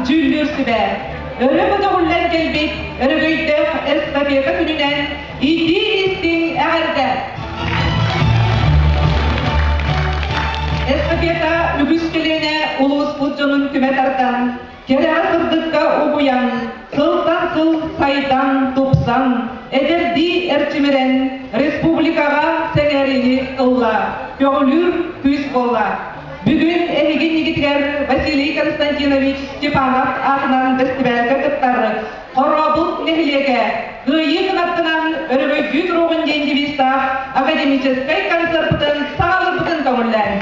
дьүүллүүр сүбэ өрө көтөҕүллэн кэлбит өрөгөйдөөх эстафета күнүнэн итии-истиҥ эҕэрдэ! Эстафета үгүс көлүөнэ улууспут дьонун түмэ тардан, кэрэҕэ сырдыкка угуйан, сылтан сыл сайдан, тупсан, эдэрдии эрчимирэн республикаҕа сэҥээриини ылла, көҕүлүүр күүс буолла. Бүгүн эһиги иннигитигэр Василий Константинович Степанов аатынан бэстибээлгэ кыттар Хорообут нэһилиэгэ Кыайыы кынаттынан өрөгөйдүү туруоҕун диэн девизтаах академическай концерпытын саҕалыырбытын көҥүллээн.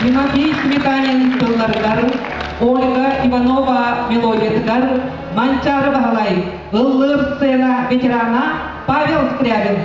Тимофей Сметанин тылларыгар, Ольга Иванова мелодиятыгар Манчаары Баһылай, ыллыыр сцена ветерана Павел Скрябин.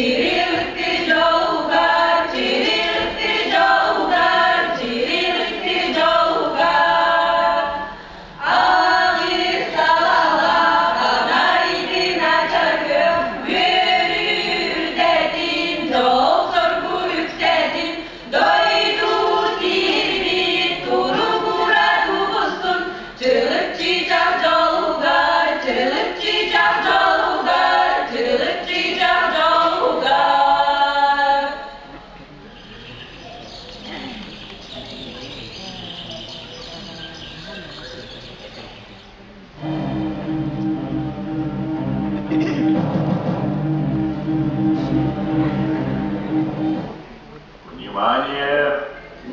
Чирилти дьолугар, чирилти дьолугар, чирилти дьолугар. Аҕыс салалаах анаритын ачаргы үөрүүрдэтин, дьол-соргу үксэтин, дойду сирбит туругура тубустун, Чылык-чыычаах дьолугар, чылык-чыычаах дьолугар, чылык-чыычаах дьолугар. Внимание!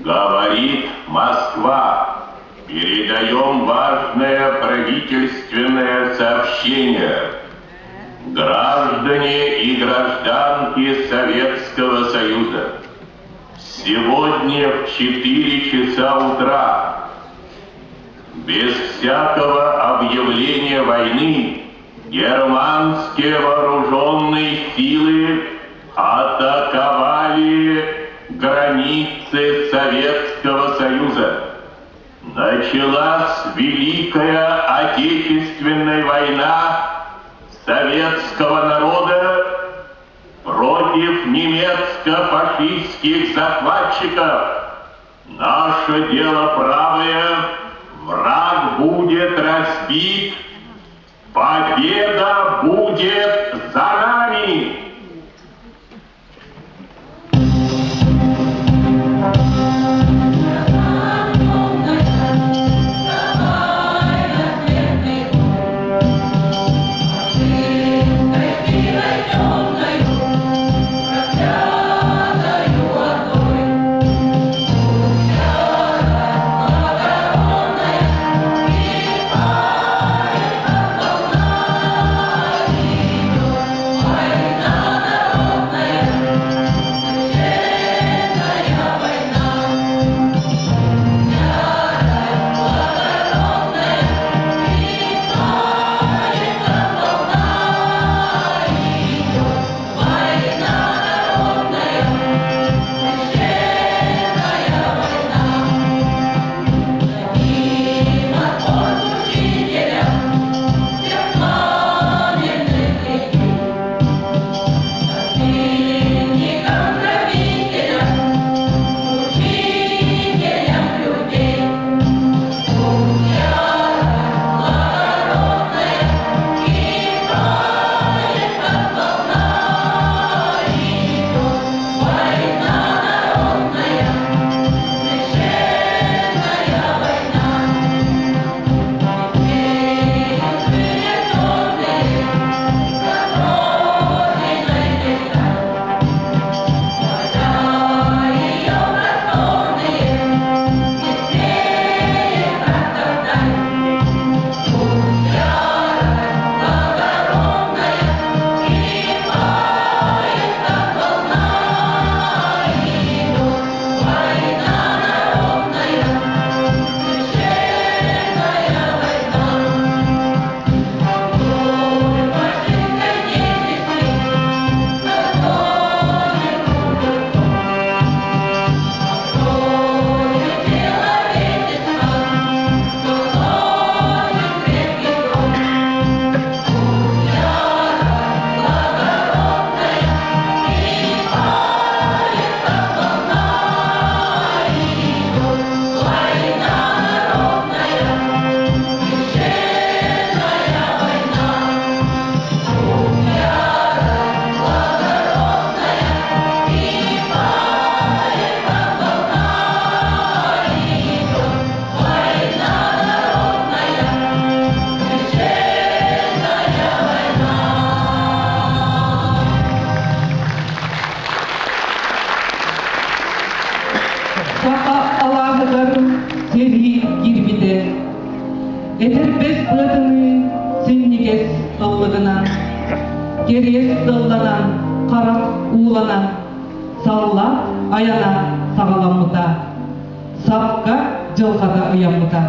Говорит Москва! Передаем важное правительственное сообщение. Граждане и гражданки Советского Союза, сегодня в 4 часа утра без всякого объявления войны германские вооруженные силы атаковали границы Советского Союза. Началась Великая Отечественная война советского народа против немецко-фашистских захватчиков. Наше дело правое, враг будет разбит, победа будет за нами! Саха алааһыгар сэрии киирбитэ. Этэрбэс быатыныы синньигэс ыллыгынан, кэриэс тылланан, харах ууланан, саллаат айана саҕаламмыта, сапка дьылҕата ыйаммыта.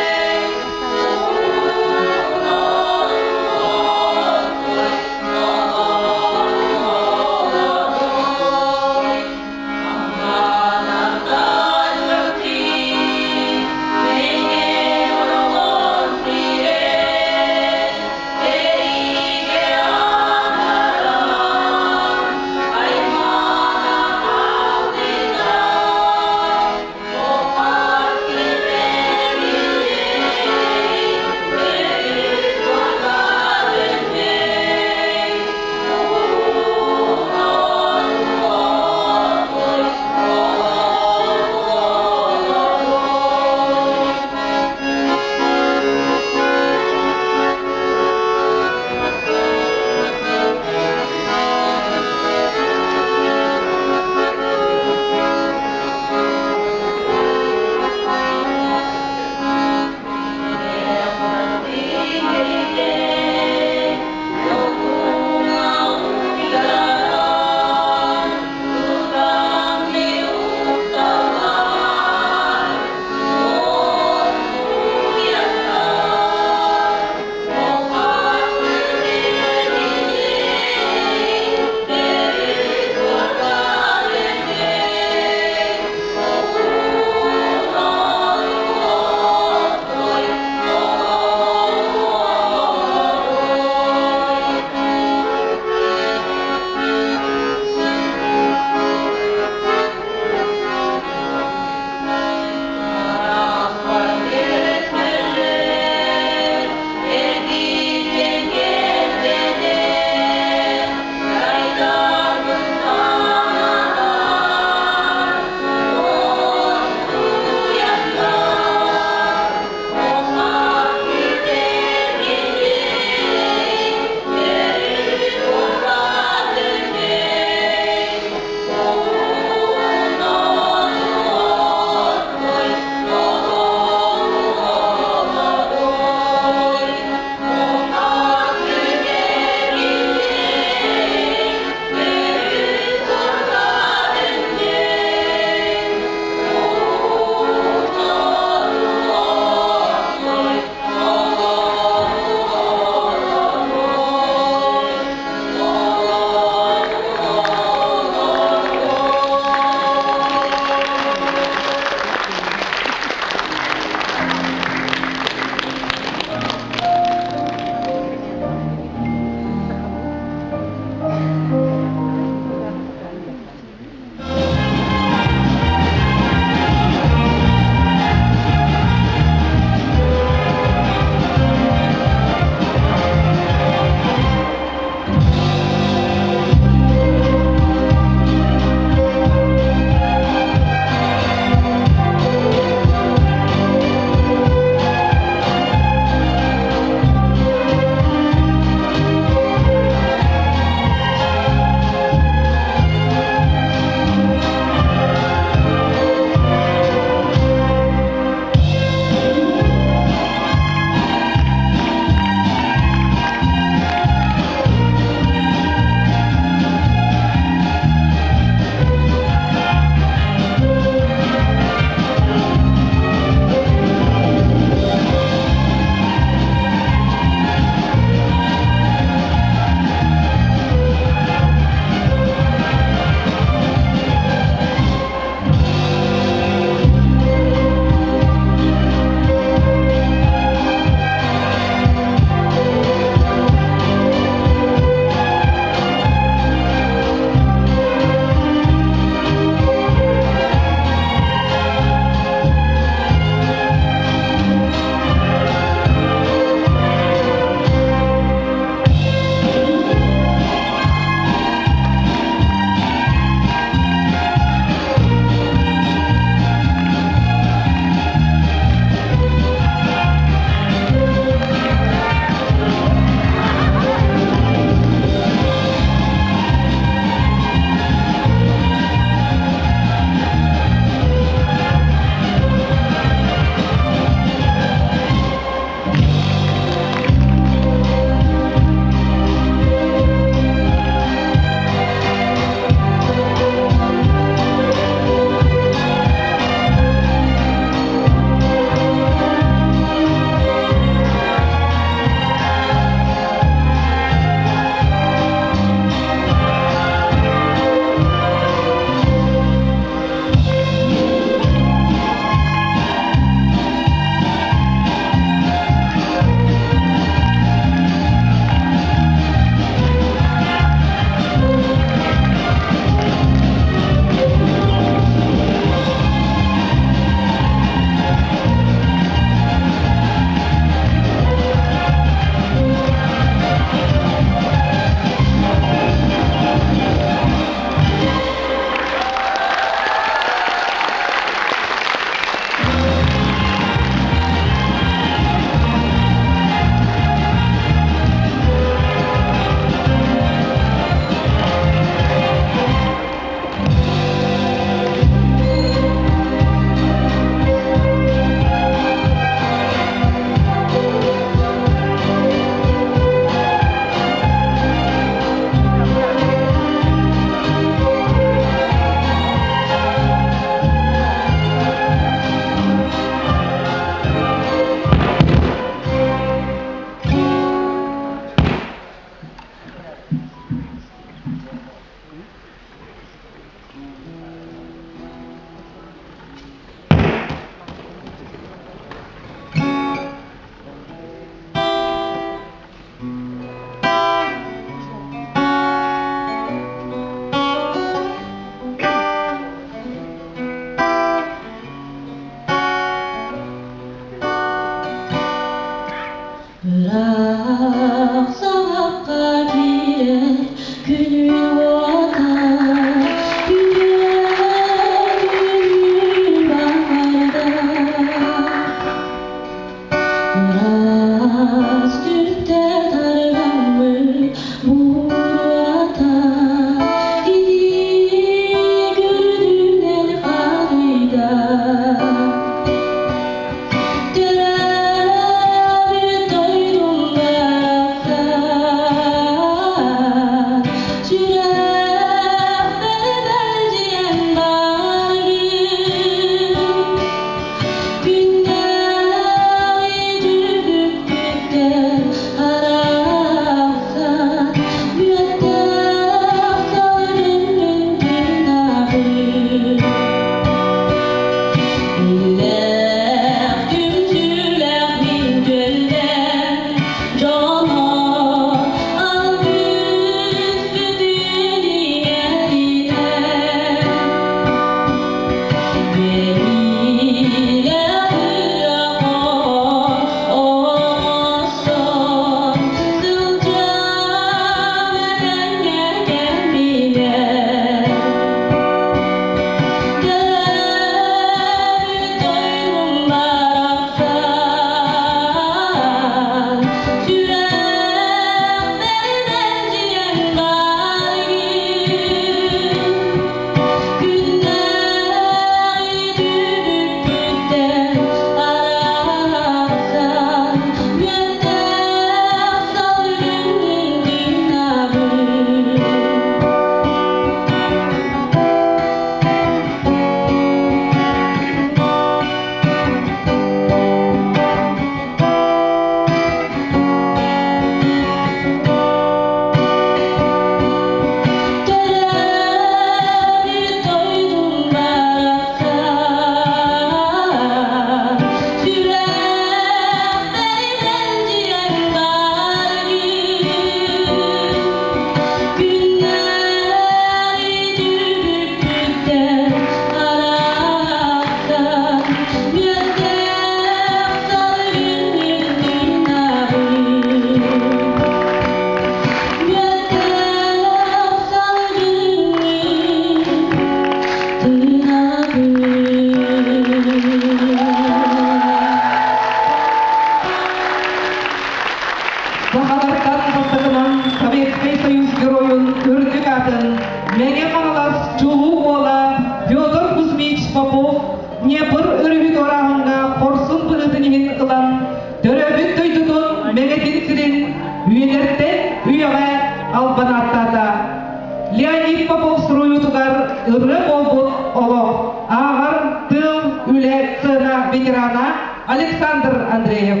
буолбут олох ааҕар тыыл үлэ сыана ветерана Александр Андреев.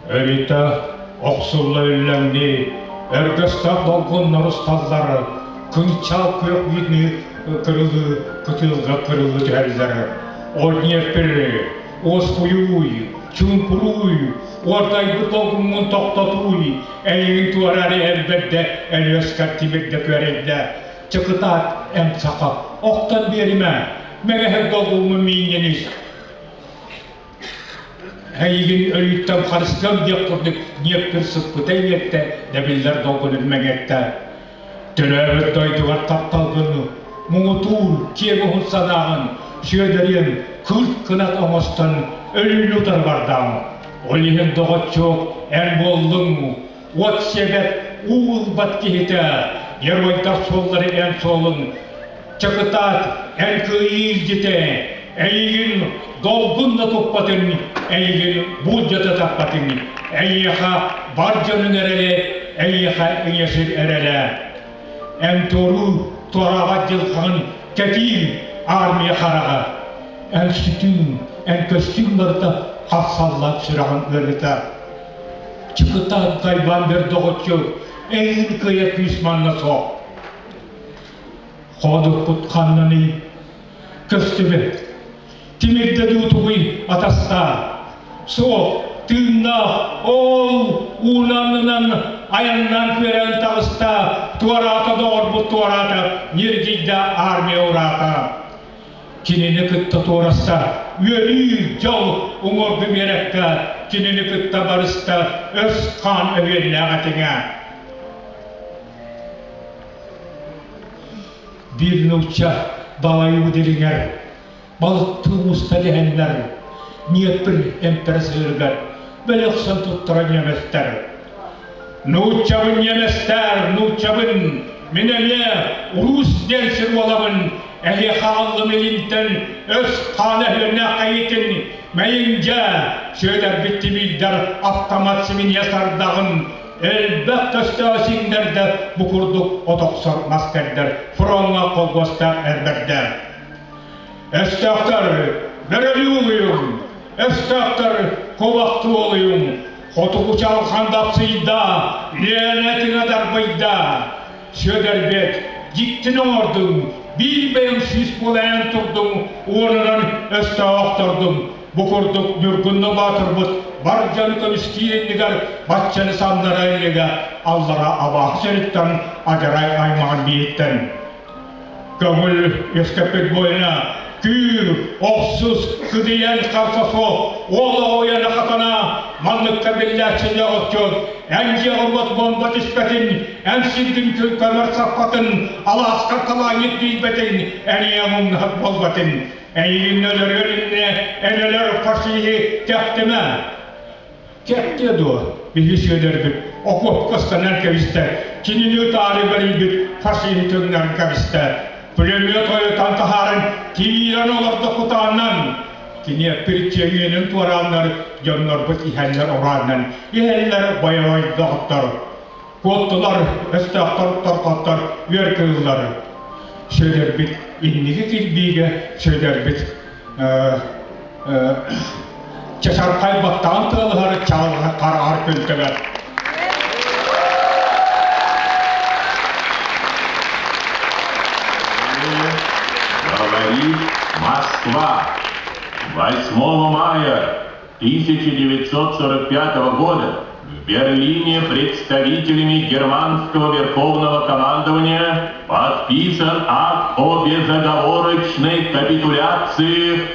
Өрүтэ охсулла үллэҥнии, өргөстөөх долгуннар усталлар, кынчаал күөх үүтүнүү кырылыы кытыылга кырылыы түһэллэр. Ол Днепр уоскуйууй, чуумпурууй, уордайбыт долгуҥҥун тохтотууй, эйигин туораары элбэрдэ Өлүөскэр тимирдэ күөрэйдэ. Чыкытаат эн саха, охтон биэримэ, мэҥэһик долгуҥҥун миинньэн ис. Эйигин өлүүттэн харыстыам диэх курдук Днепр сыппыта иҥэттэ, дэбиллэр долгунун мэҥэттэ. Төрөөбүт дойдугар тапталгын муҥутуур киэҥ уһун санааҕын Сүөдэриэн кырт кынат оҥостон өлүүнү утары бардаҥ. Ол иһин доҕоччуок эн буоллуҥ уот сиэбэт уу ылбат киһитэ геройдар суоллары эн суолуҥ Чакытаат, эн кыайыы илдьитэ, эйигин долгун да туппатын, эйигин буулдьата таппатын, эйиэхэ бар дьонун эрэлэ, эйиэхэ ийэ сир эрэлэ. Эн туоруу туораабат дьылҕаҕын кэтиир армия хараҕа. Эн сүтүүҥ, эн көстүүҥ барыта хахсаллан сүрэҕин ыарыта. Чыкытаат дайбаан бэрдоҕоччу, эйигин кыайа күүс манна суох. Хоодуппут ханнаный? Көстүбэт. Тимирдэ дуу тугуй атастаа? Суох, тыыннаах, ол уунанынан айаннаан күөрээн таҕыста, туораата доҕорбут туораата, ньиргийдэ армия ураата. Кинини кытта туораста, үөрүү, дьол уҥуоргу биэрэккэ, кинини кытта барыста өс хаан өһүөннээх этиҥэ. Биир нуучча далайыы дириҥэр балыктыы муста дэһэннэр Днепр эмтэрэ сыырыгар бөлөхсөн туттара ньиэмэстэр. Нууччабын ньиэмэстэр, нууччабын, мин эмиэ уруус диэн сир уолабын, эһиэхэ аҕаллым илинтэн өс хаана өһүөннээх хайытын, мэйиҥдьэ, Сүөдэрбит тимиирдэр автомат симиньэ сардаҕын Элбэх көстөөх сиҥнэрдэ бу курдук от охсор мас кэрдэр фроҥҥа холбуостаах эрбэрдэ. Өстөөхтөр бөрөлүү улуйуҥ, өстөөхтөр куобахтыы олуйуҥ, хотугу чалхан дапсыйда, Лена тыҥа дарбыйда. Сүөдэрбиэт, дьиктини оҥордуҥ, биир бэйэҥ сүүс буолайан турдуҥ, уонунан өстөөх охтордуҥ, Бу курдук Ньургунна баатырбыт бар дьону көмүскүүр иннигэр баччаны самнара илигэ аллара абааһы сириттэн адьарай аймаҕын биириттэн көҥүл үөскэппит буойуна күүр, охсус, кыдыйан харса суох уол оҕуйана хатана манныкка биллээччи дьоҕоччу эн дьиэҕэр уот бомба түспэтин, эн сиргин көмөр саппатын, алааскар талаанньыт тиийбэтин, эн ийэҥ умнаһыт буолбатын. Эйигин өлөрүөр иннинэ эн өлөр фашиһы кэхтимэ. Кэхтиэ дуо, биһиги Сүөдэрбит окуопка ыстанан кэбистэ, кинини ытаары бэрийбит фашиһы түҥнэрэн кэбистэ. Пулемет ойутан таһааран киирэн олордо кутааннан. Кини эппит туорааннар дьоннорбут иһэллэр урааннан, иһэллэр бойобой доҕоттор. Куоттулар, өстөөхтөр торҕоттор үөр кыыллар. Сүөдэрбит инники кирбиигэ Сүөдэрбит чачархай баттаҕын тыалыһар чаҕылҕа хараҕар күнтөбө. Говорит Москва. 8 мая 1945 года в Берлине представителями германского верховного командования подписан акт о безоговорочной капитуляции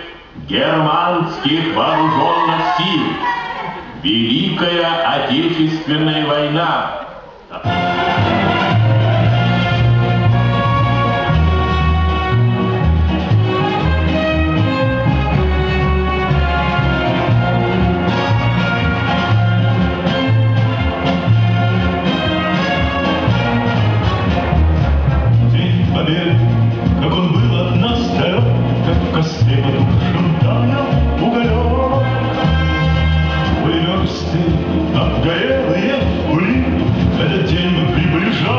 германских вооруженных сил. Великая Отечественная война. День Победы, как он был от нас далек, как в костре потухшем таял уголек. Твои версты обгорелые ули, Этот день мы приближали.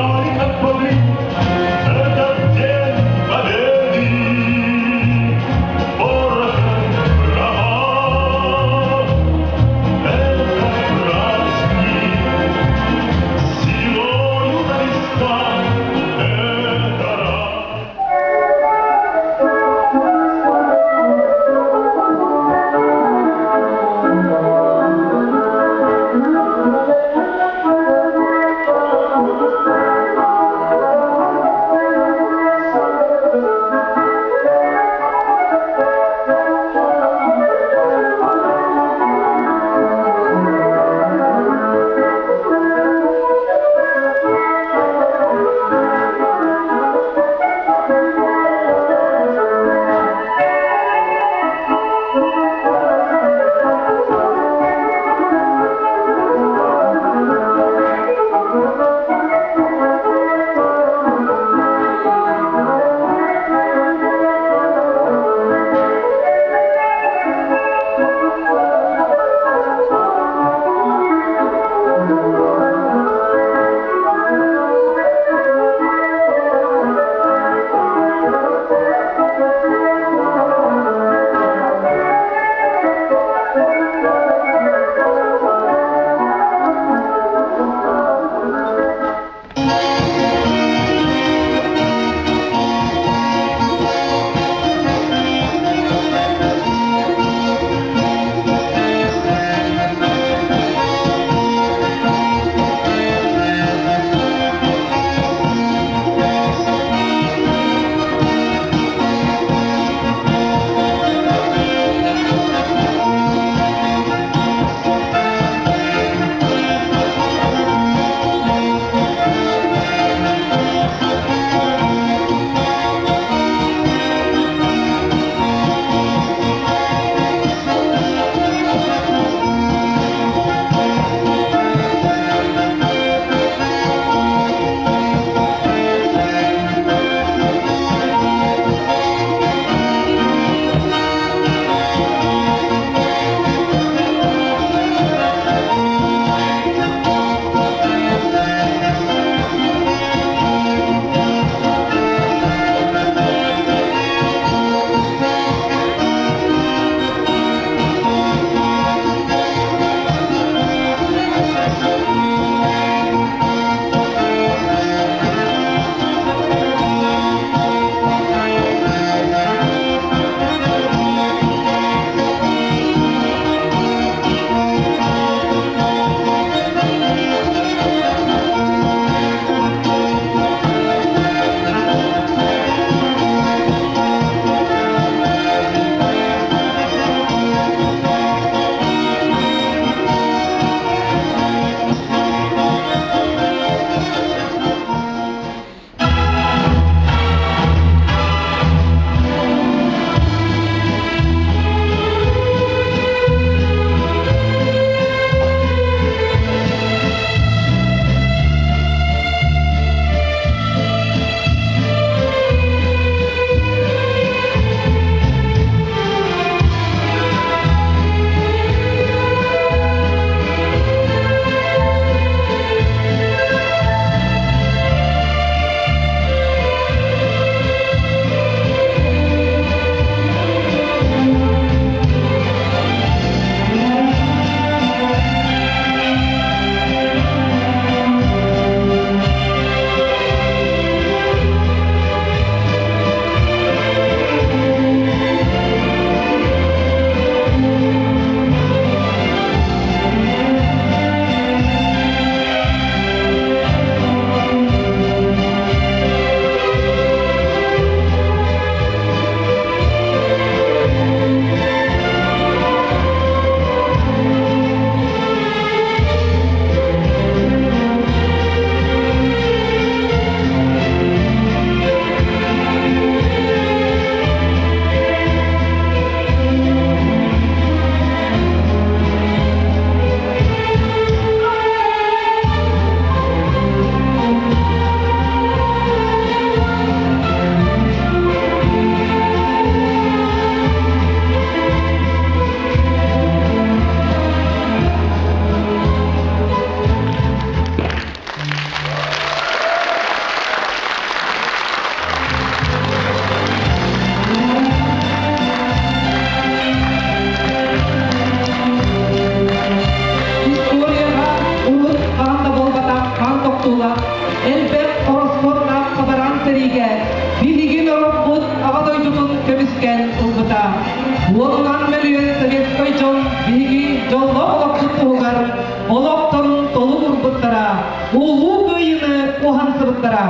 ааспыттара.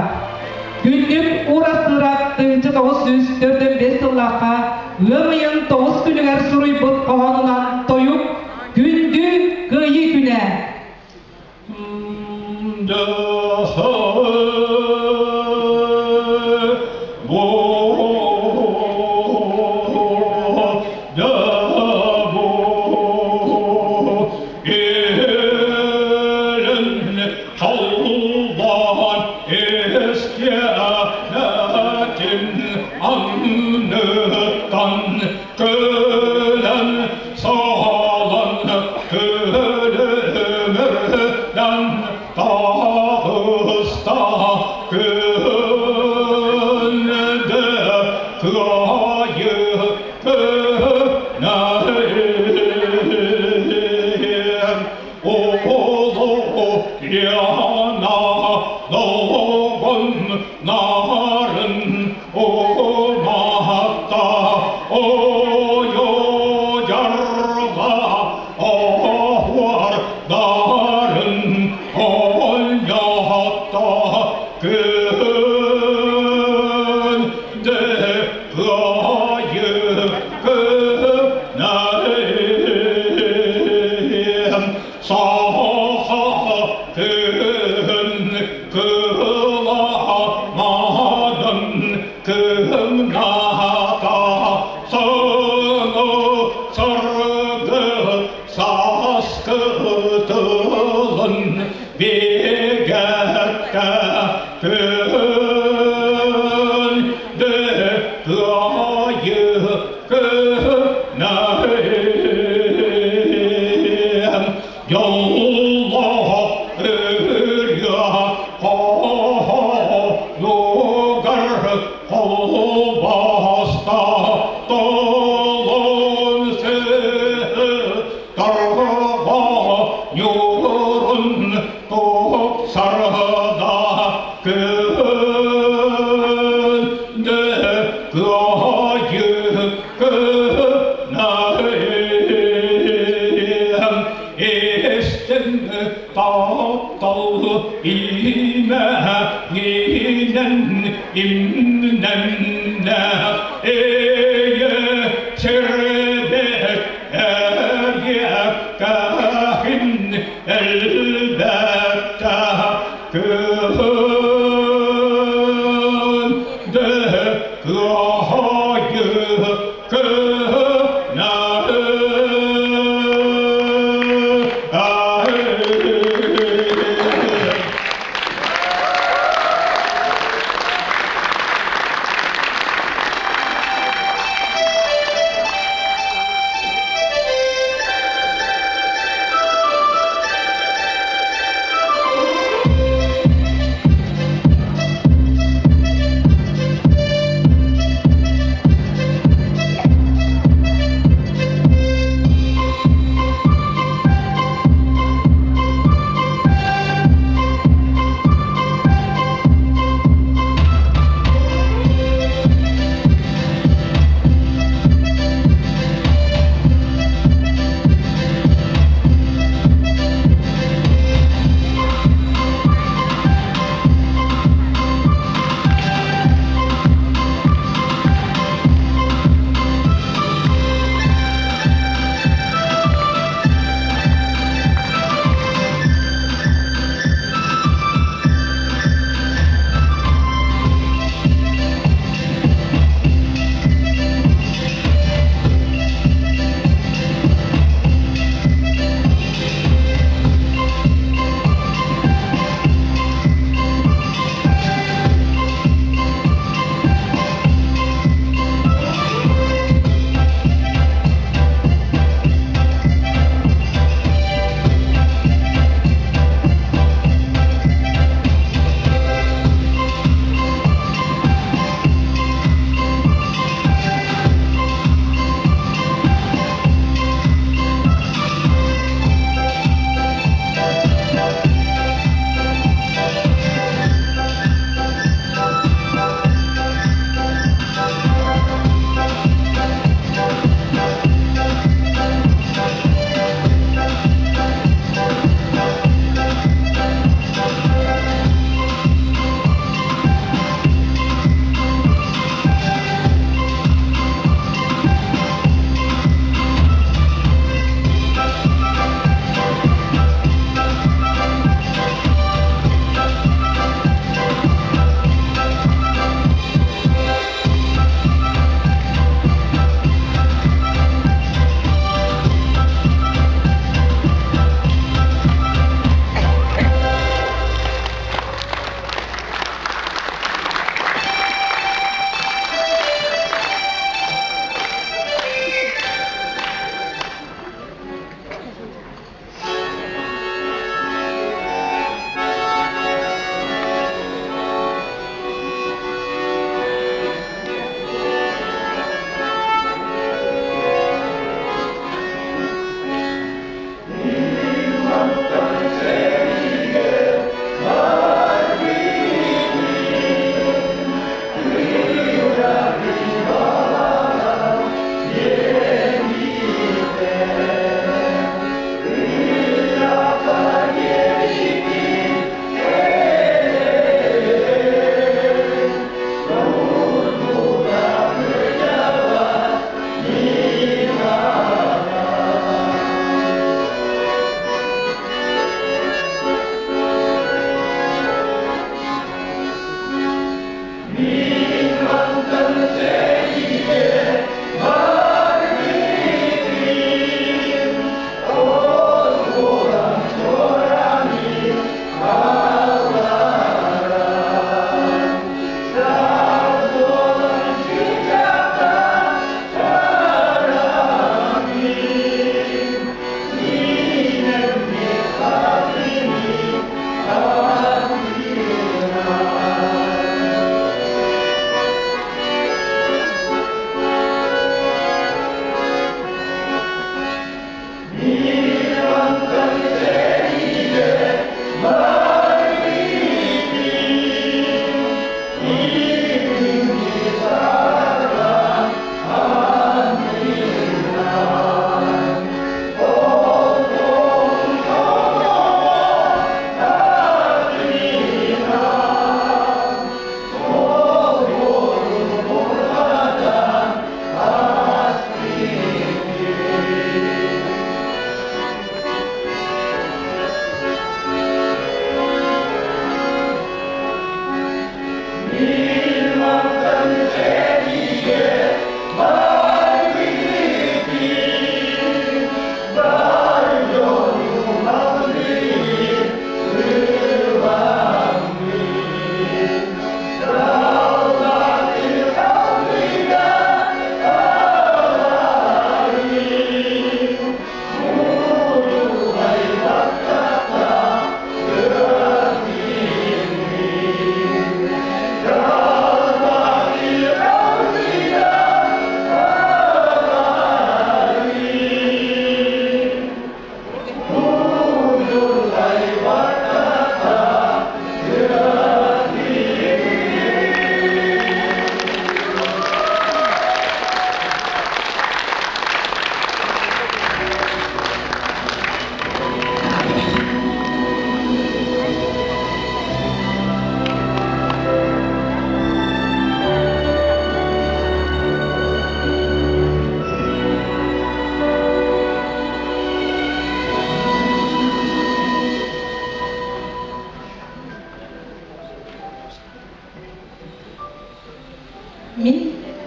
Күннүк Уурастыырап 1945 сыллаахха ыам ыйын тоҕус күнүгэр суруйбут хоһоонунан тойук Күндү Кыайыы күнэ. Талбан эскиэнэтин анныттан көлөн салан көлөмөрдөн таҕыста күндэ кыайы көнөр Оҕолориана долгуннарын уматта ойо-дьарҕа оһуордарын оонньотто күндэ кыайыы күнэм саха күн кыламанын кыҥната сыҥы сырды сааскы тылын бигэттэ күндү кыайыы күнэм дьоллоох ырыа хоһоонугар холбоста толон сыһытарга ньурун тупсарда күндү кыайыы күнэ.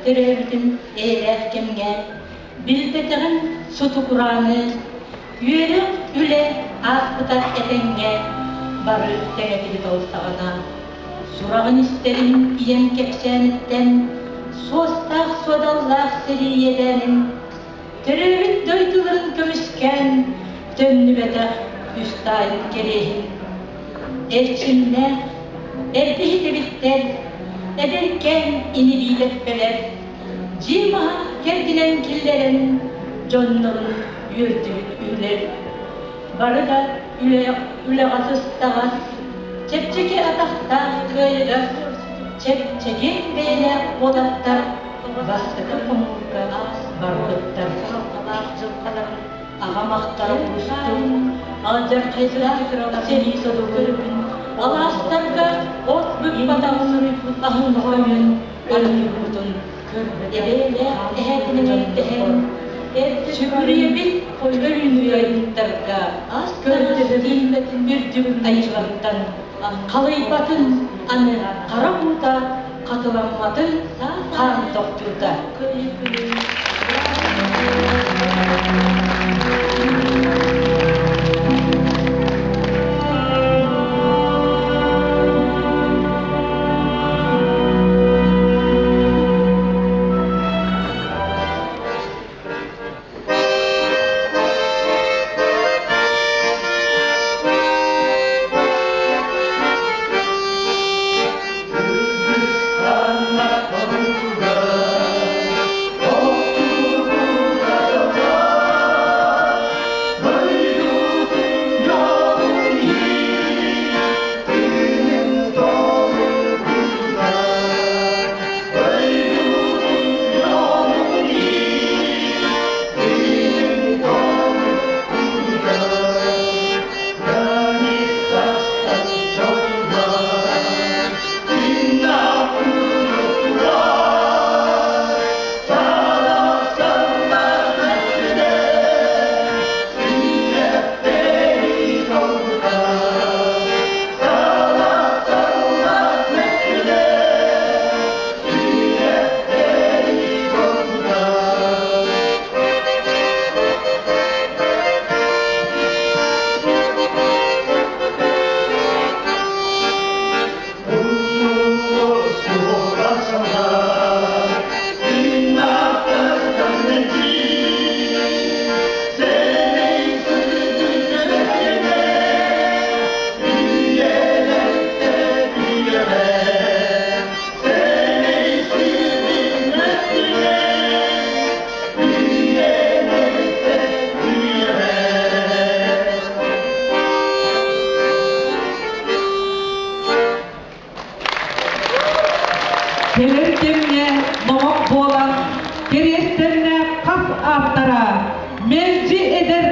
Төрөөбүтүм эйэлээх кэмҥэ, билбэтэҕим сутукурааны, үөрэх, үлэ ааспыта этэҥҥэ, бары тэҥэтибит ол саҕана. Сураҕын истэрин ийэм кэпсээниттэн, суостаах-суодаллаах сэрии иэдээнин, төрөөбүт дойдуларын көмүскээн, төннүбэтэх үс таайын кэриэһин. Эрчимнээх, эрдэһит эбиттэр, эдэркээн ини-биилэппэлэр, дьиэ маһа кэрдинэн киллэрэн, дьоннорун үөрдүбүт үһүлэр. Бары да үлэҕэ сыстаҕас, чэпчэки атахтаах кыайыгас, чэпчэки бэйэлээх уолаттар бастакы хомуурга барбыттар. Аҕам ахтара кустун, алдьархайдаах сэрии содулун, алаастарга от быкпатаҕын аһын хойун өлөрбутун эбээлээх эһээтинэн эйдэһэн, сүгүрүйэбит өлүүнү ас көрдөһөбүн үрдүк айыылартан халыйбатын аны хара уута хатыламматын хаан тохтуута. Кэлэр кэмҥэ номох буолан, кэриэстэннэ хас ааптара мэлдьи эдэр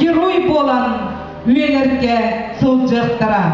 герой буолан үйэлэргэ сылдьыахтара.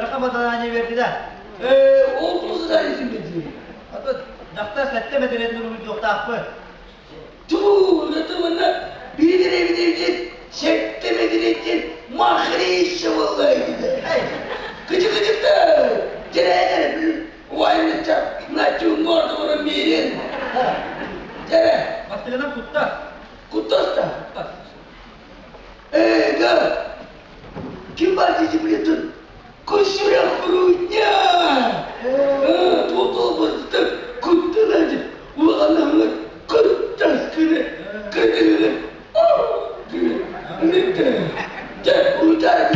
Ыарахан бадараанньа биэрдилэр. Ээ, ол туох задание биэрдилэр? Аты дьахтар сэттэ мэтириэтин уруһуйдуохтаахпыт. Туу, это манна биир эбит сэттэ мэтириэттэн махрища буолла итинэ. Кычы-кычыкта, дьэрээдэр, уайныча, начу морду баран биэрин. Дьэрэ. Бастыгынан куттас. Куттас да? Куттас. Ээ, да. Ким бар дии билетин? Көсүрэх Грудня! Туотолбуттан куттанан улаханнаһыҥа кыттас гына кытыгына гына дьэ утары.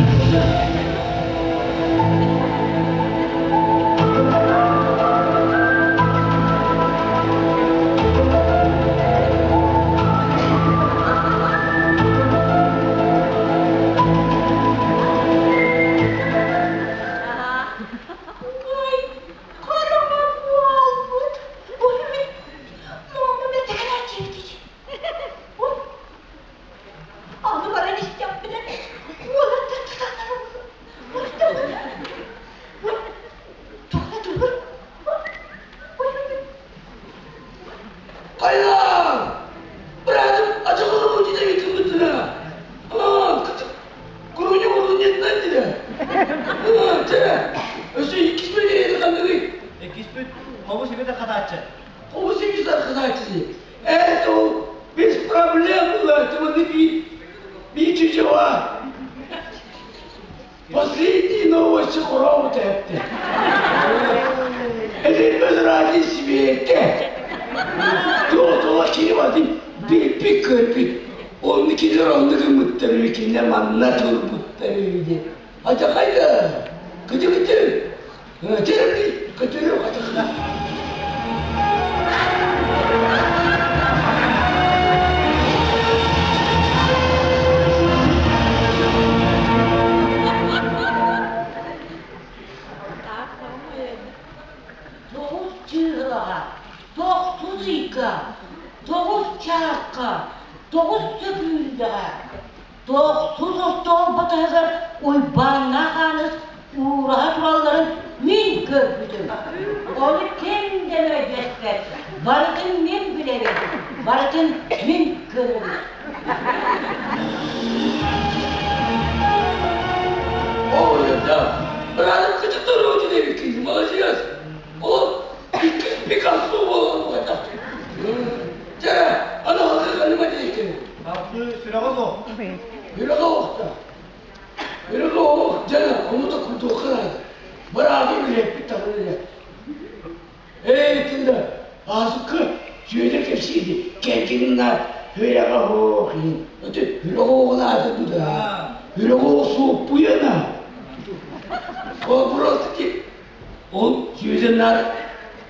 Ой, хараҥа буолбут. Ой, мин муомум этэ диэбитий. Ой, аны баран истэхпинэ, уолаттар туталлар Ой, Ой, туох тугуй? Ой, Хайа! Братым, ачыкылы учитель кыммытына. Аа, куруня куруньятынан диле. Аа, чэ, өссө иккис бэлиэни ханныгый? Иккиспит хобус ибитэ хатааччы. Хобус ибитэ хатааччы. Это без проблем было, это би би чучева. Последние новости хорообут эпти. Эдин ради свете. Туотула киривадын билпик көрбүт. Онну кинилер онну гыммыттар үһү, кинилер манна турбуттар үһү диэн. Ата хайда? Кыты кыты. Терапи, көтөрү хатыхна. Тоҕус чыыһылаҕа, тохсус ыйга, тоҕус чааска, тоҕус сөкүүндэҕэ, тохсус остуолба таһыгар Уйбааннаах Ааныс уураһа туралларын мин көрбүтүм. Ону ким да мэлдьэспэт, барытын мин билэбин, барытын мин көрөбүн. Ой, да, братым кытыктар өтүнэбиккин, молодец. Ол иккис Пикассо буолан бугатахтын. Дьэ, аны халкы диэкин. Халкы сүрэҕэ суох. Сүрэҕэ охта. Сүрэҕэ ох, дьэ, ону да курдуохха наада. Бырааты үлэппит таҕылы. Эй, тында, азыкка сүөдэр кэпсииди, кэргэнин сүрэҕэ ох, Өтө сүрэҕэ оҕун аата да. Сүрэҕэ ох суоппуйана. Ол просто Ол сүөдэннар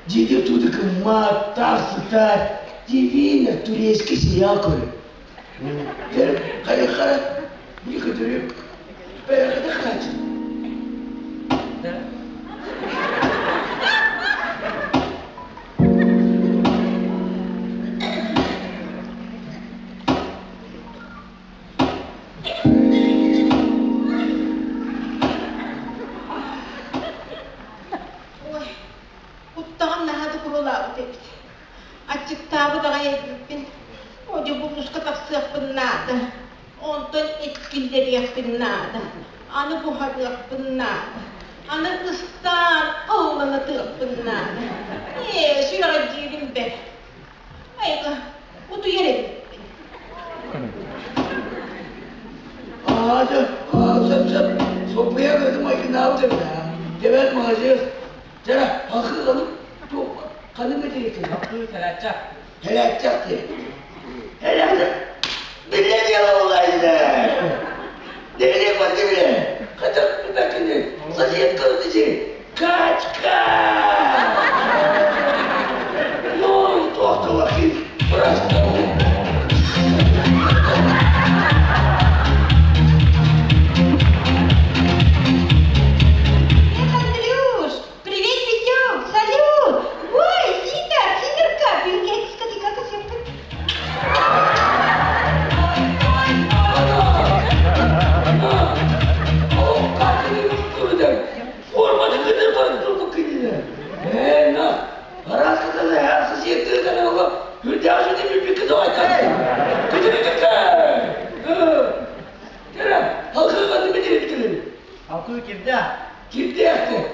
дьиэтигэр тугу гыммат, таах сытар, дивина турецкий сериал көрөр. Хайа хара, не көтөрүк, бэрэхэтэ хаачы. Ой, куттаҕым наһаа да курулаабыт эбит. Аччыктаабыт аҕай эбиппин. Одьу булууска тахсыахпын наада. Онтон эт киллэриэхпин наада. Аны буһарыахпын наада. Аны ыстаан алланатыахпын наада. Ээ, сүрэҕэлдьиирим бэрт. Айка, утуйар эбиппин. Аата, сөп-сөп, соппуйа көтүм айгынаабыт эбит аа. Дебет маладьыас. Дьэ, халкы халык туох ханнык мэтириэтин? Халкы сэлээччэх. Сэлээччэх дии. Сэлээччэх. Биллэ дьыала буолаайда. Нэһилиэк барыта билэр. Хата, бэккини, сосед көрдүчү. Качка! Ну, туох просто. Привет, Андрюш! Привет, Витек! Салют! Ой, Сидор, Сидорка! Привет, скажи, как О, как они. Кирдээхтэр.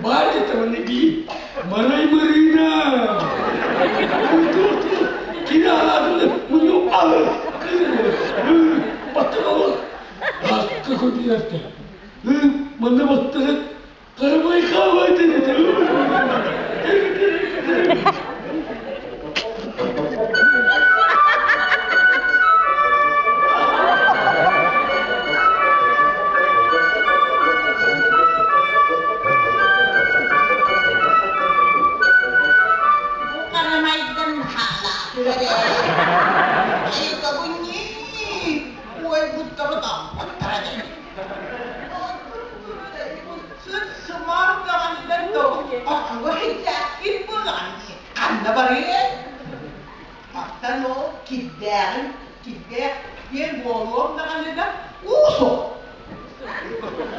Баар дьэ бии. Марай Марина. Кини аатын муну алыр. Баттык алыр. Акка көтүөртэ. Манна баттыгын Карабай хаабай деді. Бу харамайдан хаалаатылар ээ. Эйкабынньыы, уойбуттары тохпуттара дии. Сыр-сымар даҕаннар да хотугу сирдээхпит буолаҕын дии. Ханна барыай? Оттон ол кирдээҕин кирдээх диэн буолуом даҕаны да уу суох.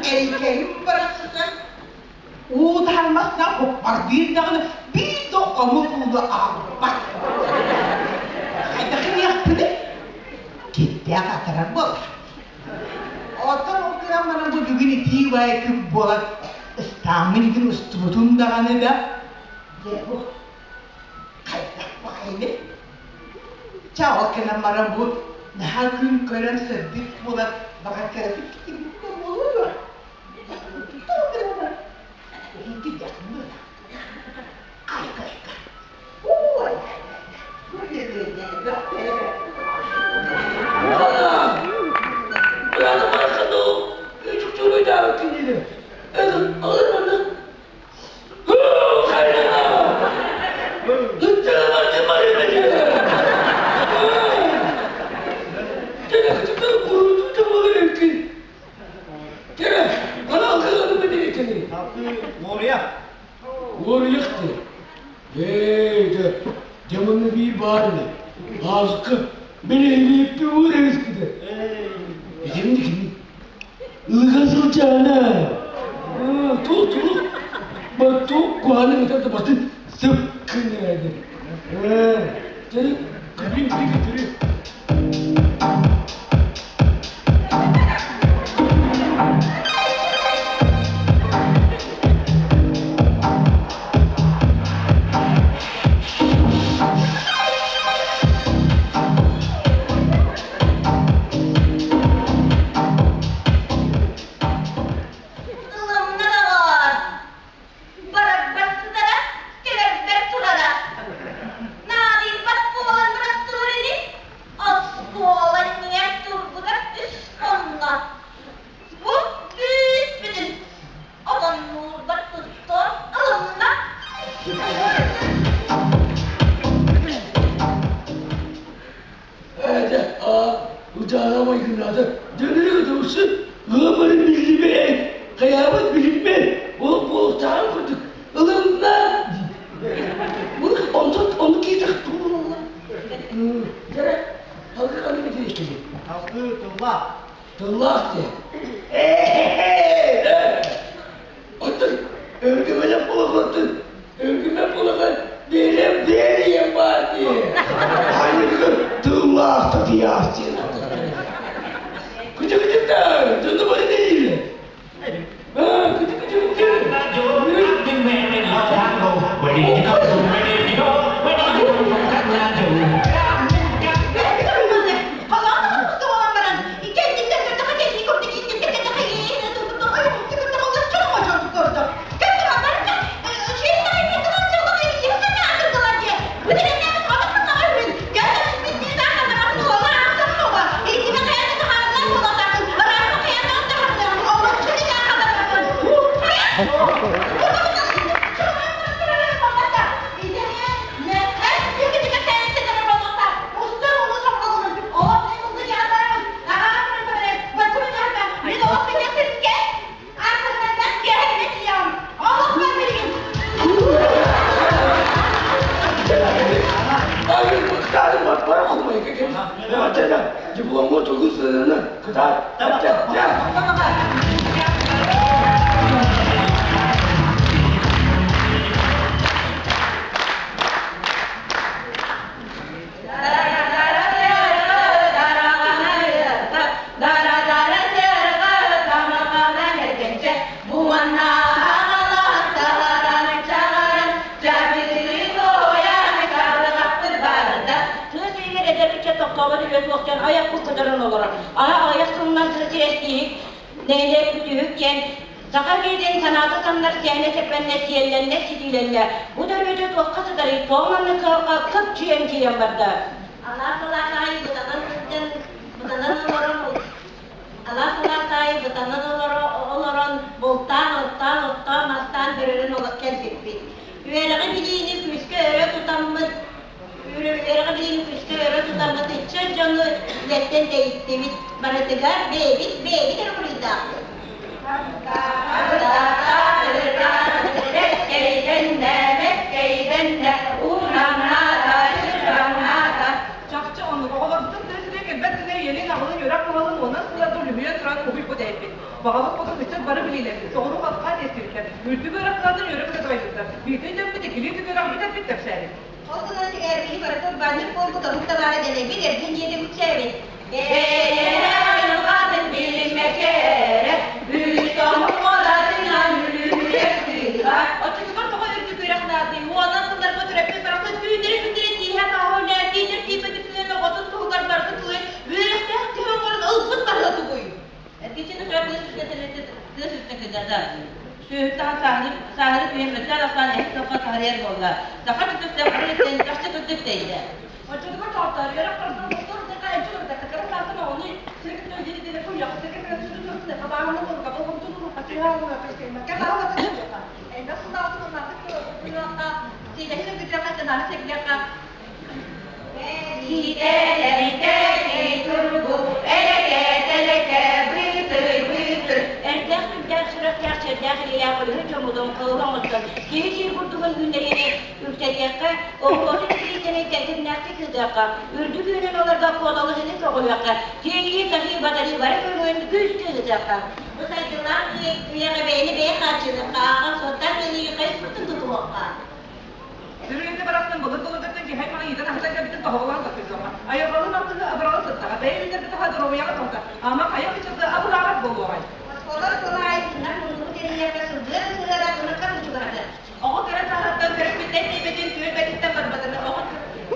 Эрикэйим барахсан уу таһармастан хоппардыыр даҕаны биир да омук ууну аҕалбат. Хайдах иниэхпиний? Кирдээх атарар буолар. Оттон ол гынан баран бу бүгүн итии баай күн буолан ыстааммын игин устубутум даҕаны да дьэ бу хайдах баҕайыный? Чэ ол гынан баран бу наһаа күн көрөн сырдык буолан баҕар кыратык китибит да буолуо дуо? Тоҕо гынан баран уһун кирдэхпин быһыылаах. Айка айка. Ой, Уоруйах Ээ, дьэ, дьэ манна биир баар ини. Ааҕыкка бэлиэлиэппи уур эбискитэ. Итинник кини ыга сылдьаана. Туох туох туох куһаҕаны ыытар да батын сып гыннарар. Ээ, дьэ, күрүн күрүн күрүн. Ылымна доҕоор, барарбар сытара, кэлэрбэр турара. Наадыйбат буолан баран турар ини, оскуола иннигэр турбута үс хонно. Бу күүспүтүн отоннуурбар туттуон ылынна. Ээ, удьаара майгыннаата дьонугу тумсу ыамарын биллибэт, хайаабат билиммэт, ол буолуохтааҕын курдук ылынна. Онтон ону киирдэх туолла. Дьэрэ, алгы ханнык этиэккиний? Алгы тыллаах. Тыллаах диэн. Ээ, Оттон өргүмэлэх буолахтын, өргүмэ буолахан бэйэм бэйэм баар дии. Айыгы тыллаах татыйаас диэн. Күтү-күтү дьону бары дииллэр. Күтү-күтү туох диэн айахпыт көтөрөн олорор. Аны аҕыйах сылынан сирэстииһик, нэһилиэк бүтүүһүк диэн саха киһитин санаата самнар сэһэнэ сэппэннэ, сиэллэннэ, ситиилэннэ. Бу төрүөтэ туохха сытарый, тоҕо маннык кыһалҕа кыпчыйан киирэн барда? Алаас алаас аайы бытанан сылдьан, бытанан олорон Алаас алаас аайы бытанан олорон, бултаан, оттоон, оттоон, мастаан бөрөлөн кэлбиппит. Үөрэҕи билиини күүскэ өрө тутаммыт, үөрэҕи билиини күүскэ өрө тутаммыт ыччат дьону үлэттэн тэйиттибит. Барытыгар бэйэбит бэйэбит эрэ буруйдаахпыт. Чахчы оннук оҕолорбутун тыа сиригэр кэлбэт гына ийэлиин-аҕалыын үөрэх кыһалын уонна сылларга үлүһүйэн туран уһуйбут эбиппит. Баҕабыт хоту ыччат бары билиилэммит, соҕуруу халҕаан иэстибиттэр, үрдүк үөрэх кыһатын үөрэ көтө дабайбыттар, биирдэ өйдөммүт, иккилии түгүөрэҕи бүтэрбит кэпсээбит. Ол гынан биһи барыта урбаанньыт буолбут омук табаара дэлэйбит, эргин дьиэтэ үксээбит. Бэйэлэрэ айылҕатын билиммэккэ эрэ, үс омук уолатынан үлүһүйэр сыыһа. Оччотугар тоҕо үрдүк үөрэх наадый? Уонан сылларга төрөппүт барахсан түүннэри-күннэри тииһэ хааһа үлээн, тиийдэр тиийбэт үпсүнэн оҕотун туһугар барытын тулуйан, үөрэхтээх киһи оҥорон ылбыт барыта тугуй? Эргиччи тыа тыа сүрүнэ кыдьата. Сүөһү таһан сааһыры түһэн мөлтөөн ахсаан эһит сылга таһырыйар буолла. Саха түтүктээх үрүттэн чахчы кырдьык тэйдэ. Оччотугар тоҕоттоор, үөрэх барытын тустар саха эмчи ырытакка кыра саастан оҕону сири кытта өйдүү куйаха сиргэ кыра сүрүн хабааһыны булга болҕомтону хачыһаалына көстөймөккө баалата сылдьыаха. Элбэх сыллаахтын оннаахтык куйуохха, сиилэһи сыргытыахха, санааны сэргиэххэ. Сиитэлэритэ тургу, элэкэ тэлэкэ, быытый быытый. Эрдээх күндээх сүрэхтээх сиэрдээх илиилээх өлүһү дьоммутун кылыһа оҥостон, киһи сир курдугун үүннэриини үктэтиэххэ, оҕолору тиксиитини тэтимнээхтик ыытыахха, үрдүк үүнэн олорго куоталаһыыны көҕүлүөххэ, тиэйии-таһыы, батарыы бары көрүҥүн күүскэ ыытыахха. Бу сайдыылаах үйэҕэ бэйэни бэйэ хааччыныахха, ааҕан-суоттаан билии хайыспытын тутуһуохха. Сүрүнэ барахсан былыр-былыргыттан киһи аймаҕы иитэн аһатан кэлбитин тоһоҕолоон тохтуйуоҕа. Айылҕалыын алтыһыы абыралы сыттаҕа, бэйэ үүнэрбит аһа доруобуйаҕа тоһута, ама хайа ыччаты абылаабат буолуоҕай? Оскуола оскуола аайы сыннар муннугу тэрийиэххэ сылдьыар сыһыара ынахха мучугаһата. Оҕо кыра сааһыттан төрөппүттэн тэйбэтин, түөлбэтиттэн барбатын, оҕо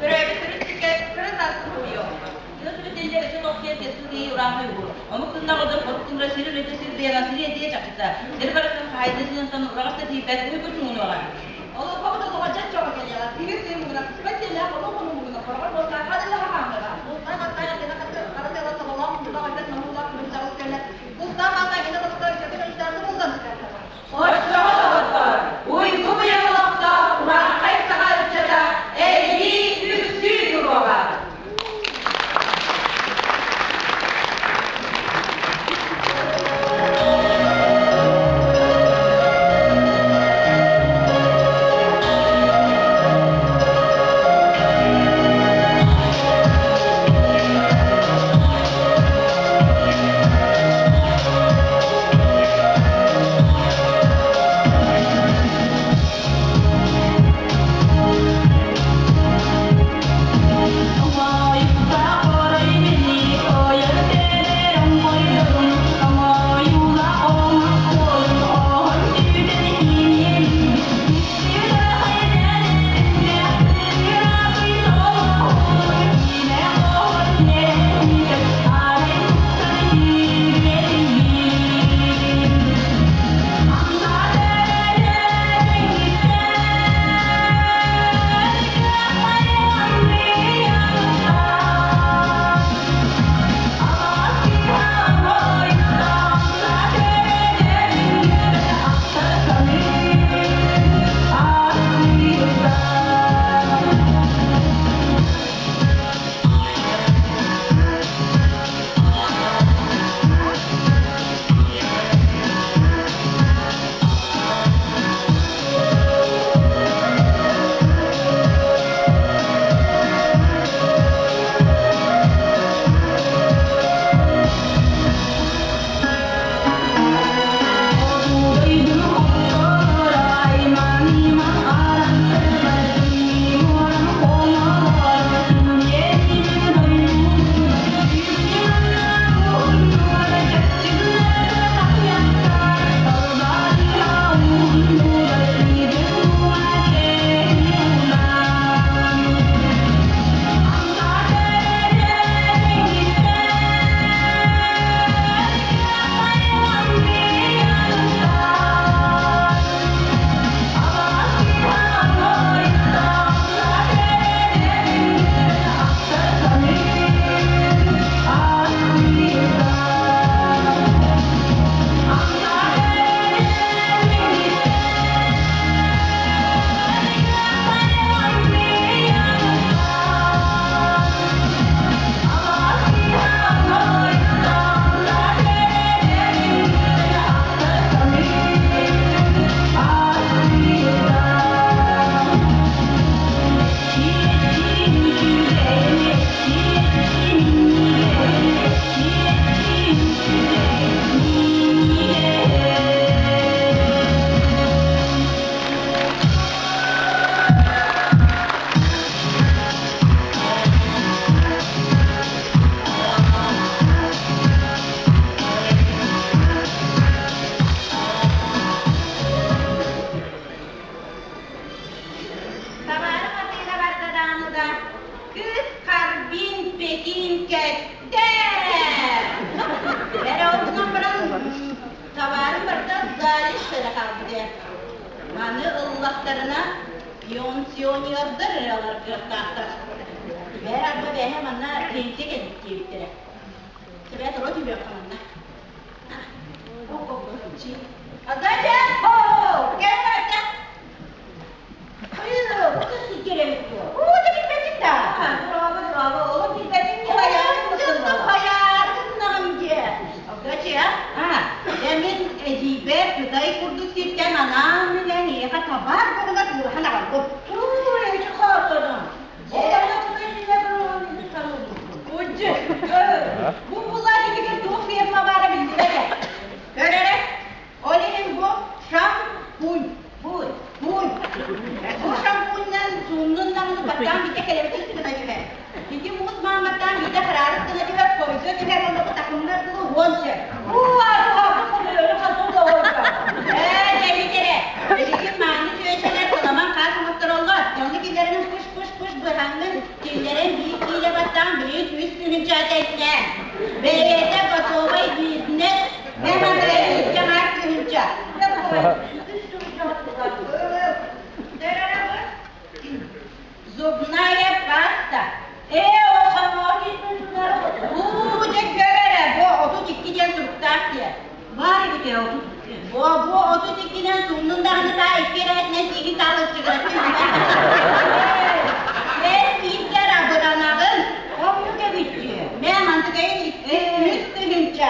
төрөөбүт төрүт сиргэ кыра саасын уһуйуо. Тыа сүрүтэ өссө тохсуйар кэскил киһи ураахай уһуур. Омук тыллаах ордук хорук тымыра сир үлэтэ сир бэйэҕэ сири этиэ чахчыта. Сир барахсан хаһаайына сыһыантан ураҕас да тиийбэт уйгутун уҥуоҕа. Олоҥхобут олоҕо дьэ чоҕо кэлиэҕэ. Тиһир тыын муҥунан, сыпай сиэллээх олох хонуу муҥунан, хороҕор буолтаах хадыллаһа хаамыаҕа. Бултаах аттаах эргэнэ хатты, хара тыала соболоох, мундулаах өлбөт мамуулаах күлүм дьаҕыл кэлэ. Бултаах аата гинэ тобуктар үчүгэй көмүстээх субуллан сытар. Оччоҕо доҕоттоор, уйгу быйаҥ олохтоох урааҥхай саха ыччата эйии үксүү туруоҕа! хаалбыт ээ. Маны ыллахтарына пенсионердар эрэ ылар кыахтаахтар. Бээр арба бэйэ манна пенсия кэлбит диэбиттэрэ. Сэбээт оро түһүөххэ манна. Адача! Кэлбэттэ! Мин эдьиийбэр Кытай курдук сиртэн анаан-минээн эйиэхэ табаар буолан атыылаһан аҕалбыт. Бу булаа китигэр туох ферма баара биллибэт ээ. Көр эрэ, Ол иһин бу шампунь, пунь, пунь. Бу шампуньнан сууннун даҕаны баттаан биитэ кэлэбитин гына түһэр. Ити муус мааматтаан биитэ хараарык гына түһэр, хойго түһэр уонна бу такымнар дылы уон сөп. Ээ, дьэбит эрэ. Билигин мааны чүөчэлэр кыламан хаас оҥоттороллор. Онно киллэринэн пыш-пыш-пыш быһаҥҥын киллэрэн биир киилэ баттаан билигин үс тыһыынча этэ. Бэйэтэ готовай бизнес Мен Андреевичка тыһыынча. Зубная паста. Ээ, ол Уу, дьэ көр эрэ, бу 32 диэн суруктаах диэ. Баар эбит ээ, 32. Бу, бу 32-нэн сууннун даҕаны таа икки эрээтинэн тииһин таалын сыгыраччы Бэс бииргэр абыранаҕын. Оннук эбит дии. Мэ, мантыкайын икки үс тыһыынча.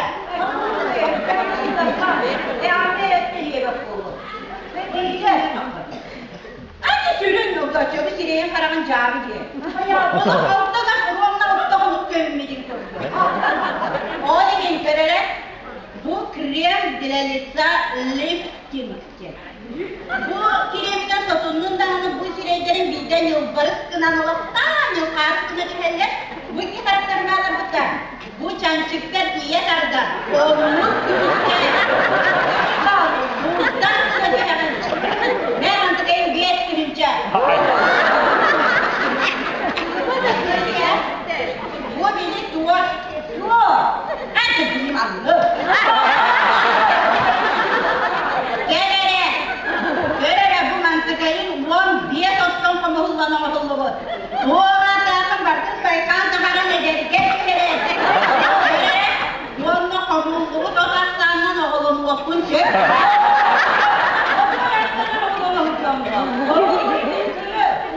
Аны сүрүн удача сирэйин хараҕын дьаабы диэ. Олох алтан ровно оттоҕунук көммүтүн курдук. Ол иһин көрөрө бу крем для лица лифтинг диэн. Бу кремтэн сотуннун даҕаны бу сирэйдэрин биирдэ ньылбарыс гынан олохтоон ньылхаарыс гына түһэллэр. Бу икки харахтарын ааларбыттар. Бу чанчыктар тиийэ тардан, оннук күүстээх. Бултан гына түһэҕин. Мэ мантыкайым биэс тыһыынча. Бу били туох? Туох? Аты билим аллы. Кэл эрэ, көр эрэ бу мантыкайын 15 оттон хомуһуллан оҥоһуллубут. Туох аатаахын барытын байхаан таһааран эдэргэр түһэрэн. Көр эрэ, уонна хомуллубут от ахсаанынан оҕолонуохпун сөп.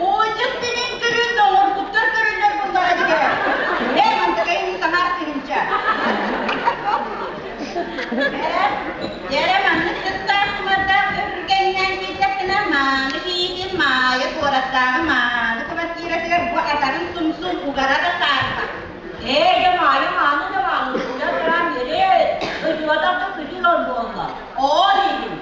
Оодьут билин көрүн оҥорбуттар көрүннэр буллаҕа дьигэ. Ээ, мантыкайын саҥаар тыһыынча. Дьэрэ маннык сыттаах тумардаах үргэннээн киирдэххинэ мааны кийиитин Маайа куораттааҕы мааны квартиратыгар бу атаҕын сумсун угара да саарба. Ээ, дьэ Маайа мааны да мааны, уйан туран биэрээ, ытыатах да күтүр ол буолла. Ол иһин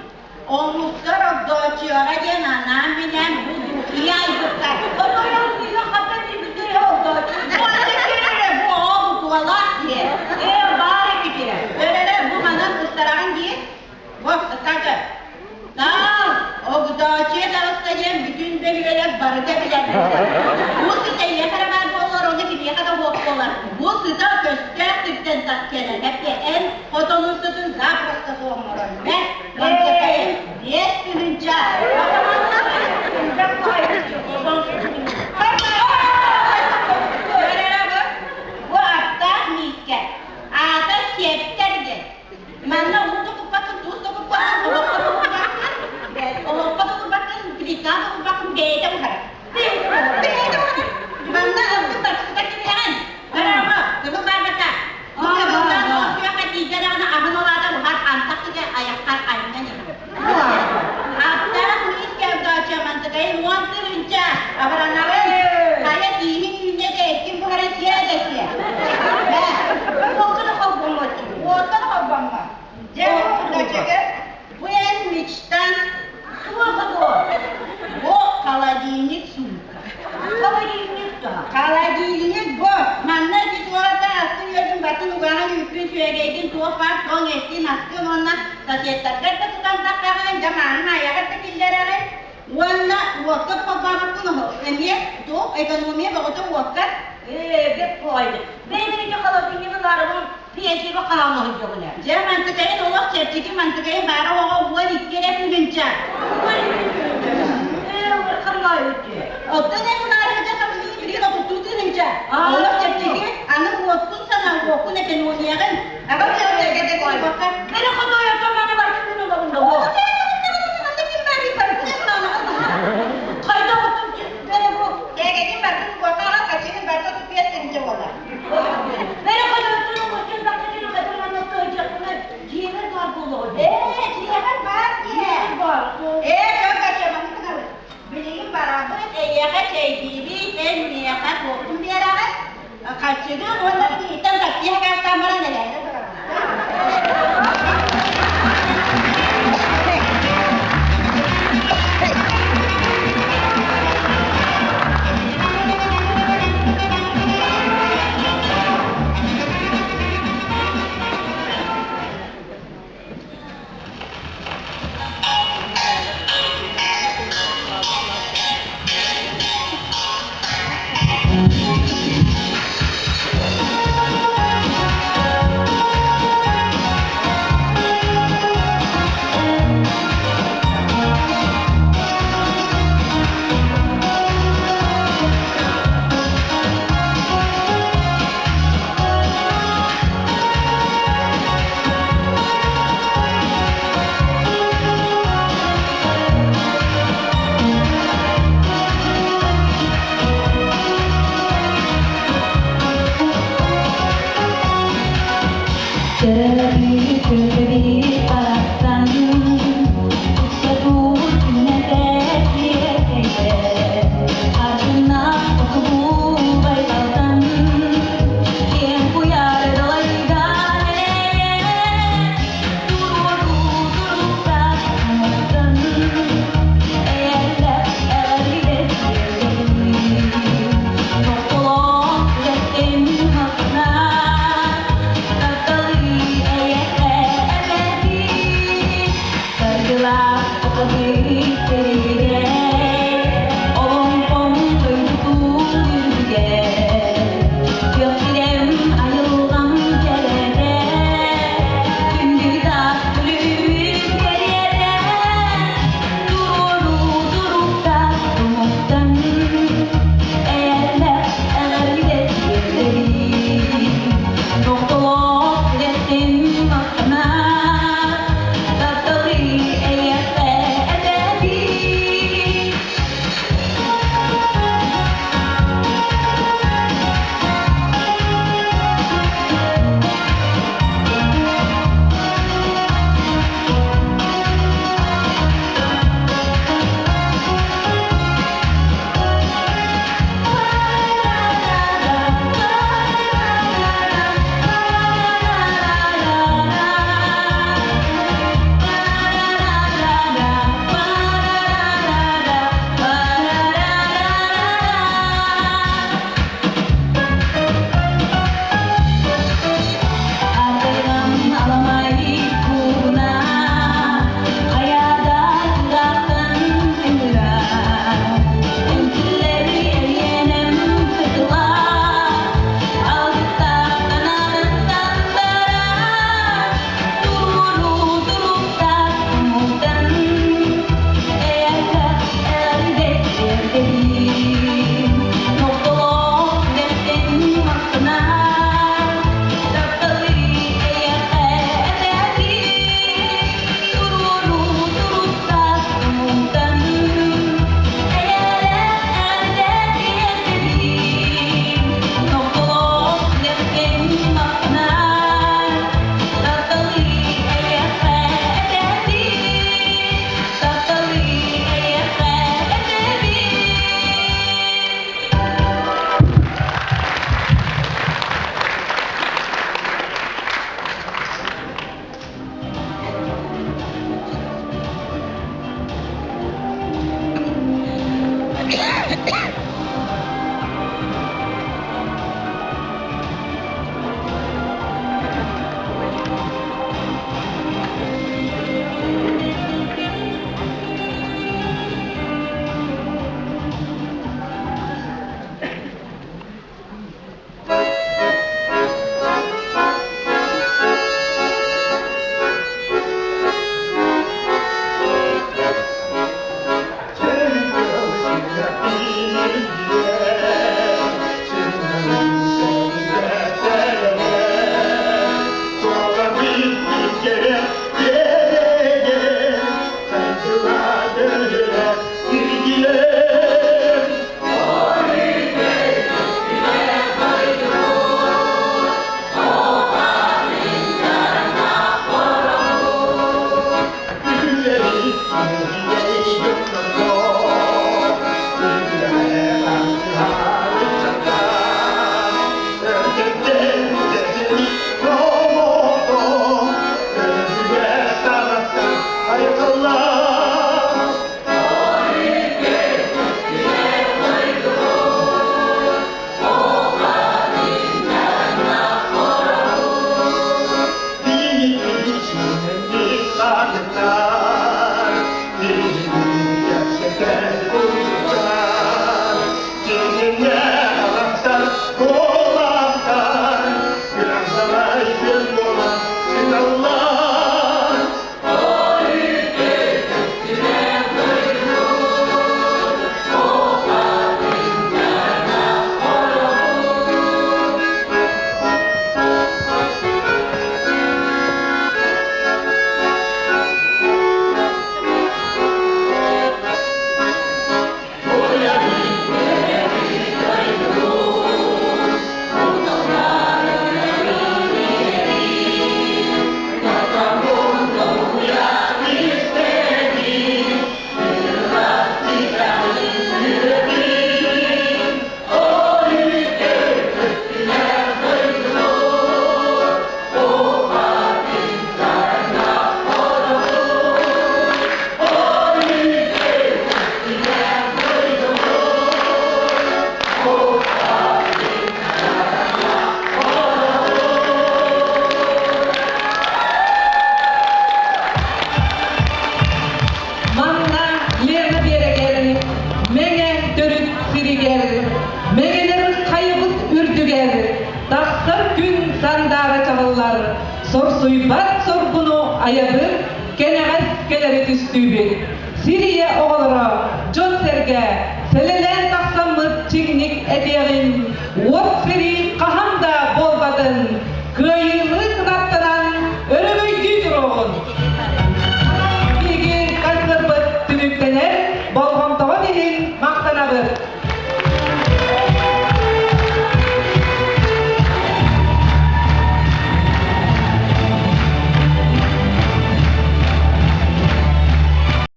омуктар Огдооччуйаҕа диэн анаан-минээн бу духи айбыттар. Отойон киһи хата билбитэ Огдооччуйа. Бу аты көрөрө бу оо буквалаах диэ. Ээ, баар эбит ээ. Көрөрө бу манан ыстараҕын дии. Бу ыстака. Таал, Огдооччуйа таҕыста диэн бүтүн бөһүөлэк барыта билэр. Бу сыта эйиэхэ эрэ баар буоллар, ону кимиэхэ да суох буолар. Бу сыта көстөөх сиртэн кэлэр. Эппиэ эн хотонун сытын запросто суох оҥорор. Мэ, мантыкайын 5000. Көрөрө бу, бу аттаах миискэ. Аата сиэптэр диэн. Манна уу да куппаккын, туус да куппаккын, олоххо да куппаккын, олоххо да куппаккын, плитаҕа да куппаккын, бэйэтэ буһар. Бэйэтэ буһар. Манна ылбыт барсыта кимиэҕин? Барама, кыбыл барбата. Бу кыбылтан туох күөххэ тиийдэ даҕаны аһын олаата буһар антах кигэ айаххар анньан иһэр. Аттаах миискэ Авдооччо мантыкайын 10 тыһыынча абыранаҕын. Хайа тииһиҥ үүннэ да эккин буһаран сиэ да сиэ. Бээ. Уолга да холбоммот. Уолга да холбоммот. Дьэ, Авдооччога, бу эн мечтаҥ Туох дуо? Бу холодильник сумка. Холодильник да. Холодильник бу. Манна ити туората астын үөрдүн батын угаҕын үүккүн сүөгэйгин туох баар тоҥ эттин аскын уонна соседтаргар да тутан таххаҕын дьэ маанын айаҕар да киллэрэҕин уонна уокка холбообоккун эмиэ туох экономия бөҕөтө уокка Ээ, бэт буолайды. Бэйбэрики холодильнигы лаарыбын пенсияга хаалма сылдьабын ээ. Дьэ мантыкайын олох чэпчэки мантыкайын баара оҕо 12 эрэ тыһыынча. Бери хотойото маны бартын олорун да бу. Хайда отун бери бу. Бери хотойотун оҥостон бартын хатыр манна тойжаккына дьиэбэр баар буолуо. Дьиэбэр баар. Билигин барабыт, эйиэхэ чэйдиибит, эн миэхэ туохпун биэрэҕин? Харчыгын уонна биһиттэн такси сакаастаан баран элээрэ бараҕын. Төрөбүт барахсан Устатуур күннэтэ тиэтэйэр Аргыннаах хотугу байҕалтан Киэҥ куйаар далайга элэйэр Туруоруу туруктаах муҥтан Эйэллэх эҕэрдэ Нохтолоох үлэттэн махтана Тапталы эйэхэ эбэтин Саргылаах сахалыы сиригэр Олоҥхом дойдутун үрдүгэр Күөх сирэм айылҕам кэрэтэ Күндү таас күлүмүн кэриэтэ Туруоруу туруктаах тумуктан Эйэллэх эҕэрдэ тиэрдэбин Нохтолоох үлэттэн махтанар Тапталы эйиэхэ этэбин. сыталлар. Allah. Манна Лена биэрэгэр, Мэҥэ төрүт сиригэр, Мэҥэлэр хайабыт үрдүгэр, Тахсар күн сандаара чаҕыллар, Сорсуйбат соргуну айабыт, Кэнэҕэс кэлэри түстүүбүт. Сир ийэ оҕолоро, дьон-сэргэ, Сэлэлээн тахсаммыт чиҥник этиэҕин, Уот сэрии хаһан да буолбатын, Кыайыыны кынаттанан өрөгөйдүү туруоҕун! Биһиги концерпыт түмүктэнэр, болҕомтоҕут иһин махтанабыт.